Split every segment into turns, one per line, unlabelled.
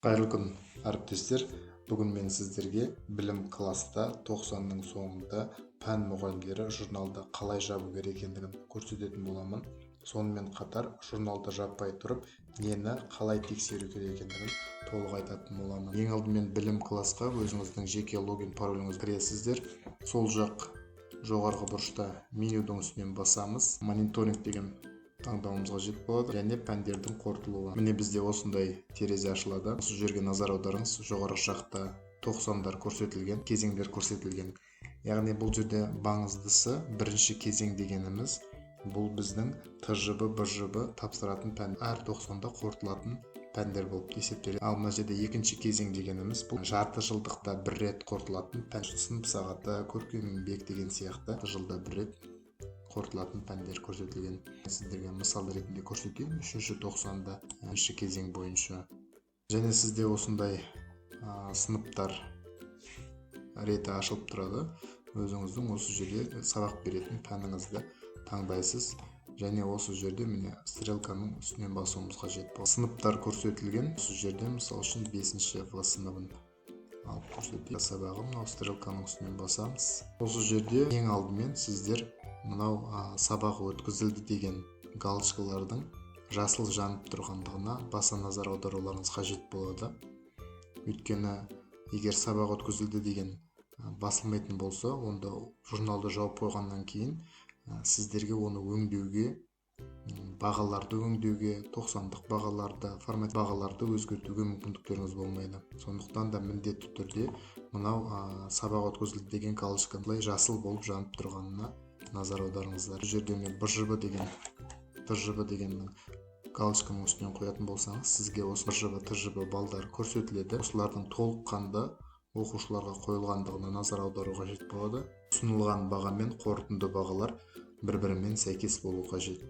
Қайырлы күн, әріптестер! Бүгін мен сіздерге Білім Класста 90-ның соңында пән мұғалімдері журналды қалай жабу керек екендігін көрсететін боламын. Сонымен қатар журналды жаппай тұрып, нені қалай тексеру керек екендігін толық айтатын боламын. Ең алдымен Білім Классқа өзіңіздің жеке логин, пароліңізді кіресіздер. Сол жақ жоғарғы бұрышта менюдің үстінен басамыз, «Мониторинг» деген таңдауымыз қажет болады және «Пәндердің қорытылуы». Міне, бізде осындай терезе ашылады. Осы жерге назар аударыңыз: жоғарғы жақта тоқсандар көрсетілген, кезеңдер көрсетілген. Яғни бұл жерде маңыздысы бірінші кезең дегеніміз бұл біздің ТЖБ, БЖБ тапсыратын пән, әр тоқсанда қорытылатын пәндер болып есептеледі. Ал мына жерде екінші кезең дегеніміз бұл жарты жылдықта бір рет қорытылатын пән: сынып сағаты, көркем еңбек деген сияқты жылда бір рет қорытылатын пәндер көрсетілген. Сіздерге мысал ретінде көрсетейін: үшінші тоқсанда бірінші кезең бойынша және сізде осындай сыныптар реті ашылып тұрады. Өзіңіздің осы жерде сабақ беретін пәніңізді таңдайсыз және осы жерде, міне, стрелканың үстінен басуымыз қажет. Сыныптар көрсетілген. Осы жерде, мысалы үшін, бесінші В сыныбын алып көрсетейік, сабағы. Мынау стрелканың үстінен басамыз. Осы жерде ең алдымен сіздер мынау сабақ өткізілді деген галочкалардың жасыл жанып тұрғандығына баса назар аударуларыңыз қажет болады. Өйткені егер «Сабақ өткізілді» деген басылмайтын болса, онда журналды жауып қойғаннан кейін сіздерге оны өңдеуге, бағаларды өңдеуге, тоқсандық бағаларды, формат бағаларды өзгертуге мүмкіндіктеріңіз болмайды. Сондықтан да міндетті түрде мынау «Сабақ өткізілді» деген галочка жасыл болып жанып тұрғанына назар аударыңыздар. Бұл жерде, міне, БЖБ деген, ТЖБ дегеннің галочканың үстінен қоятын болсаңыз, сізге осы БЖБ, ТЖБ балдар көрсетіледі. Осылардың толыққанды оқушыларға қойылғандығына назар аудару қажет болады. Ұсынылған баға мен қорытынды бағалар бір бірімен сәйкес болу қажет.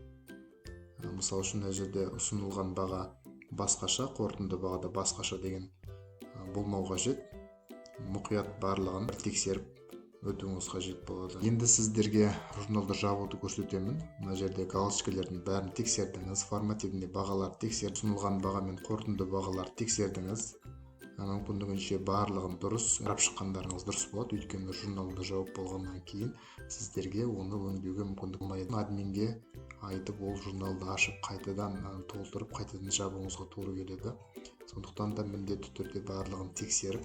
Мысалы үшін, мына жерде ұсынылған баға басқаша, қорытынды бағада басқаша деген болмау қажет. Мұқият барлығын бір тексеріп өтуіңіз қажет болады. Енді сіздерге журналды жабуды көрсетемін. Мына жерде галочкалердің бәрін тексердіңіз, формативный бағаларды тексеріп, ұсынылған баға мен қорытынды бағаларды тексердіңіз. Мүмкіндігінше барлығын дұрыс қарап шыққандарыңыз дұрыс болады, өйткені журналды жауып болғаннан кейін сіздерге оны өңдеуге мүмкіндік болмайды. Админге айтып, ол журналды ашып, қайтадан толтырып, қайтадан жабуыңызға тура келеді. Сондықтан да міндетті түрде барлығын тексеріп,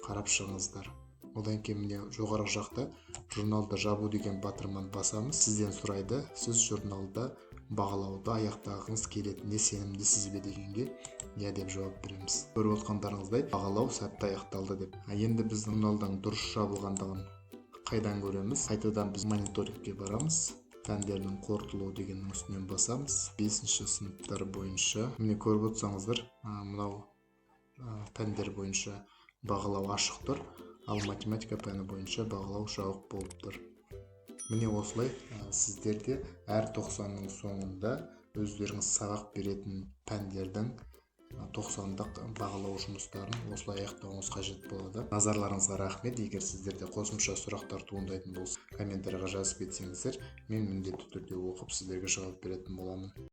қарап шығыңыздар. Одан кейін, міне, жоғарғы жақта «Журналды жабу» деген батырманы басамыз. Сізден сұрайды: «Сіз журналда бағалауды аяқтағыңыз келетініне сенімдісіз бе?» дегенге «Иә» деп жауап береміз. Көріп отқандарыңыздай, бағалау сәтті аяқталды деп. А енді біз журналдың дұрыс жабылғандығын қайдан көреміз? Қайтадан біз мониторингке барамыз, «Пәндердің қорытылуы» дегеннің үстінен басамыз. Бесінші сыныптар бойынша, міне, көріп отырсаңыздар, мынау пәндер бойынша бағалау ашық тұр, ал математика пәні бойынша бағалау жабық болып тұр. Міне, осылай сіздер де әр тоқсанның соңында өздеріңіз сабақ беретін пәндердің тоқсандық бағалау жұмыстарын осылай аяқтауыңыз қажет болады. Назарларыңызға рахмет! Егер сіздерде қосымша сұрақтар туындайтын болса, комментарийға жазып кетсеңіздер, мен міндетті түрде оқып, сіздерге жауап беретін боламын.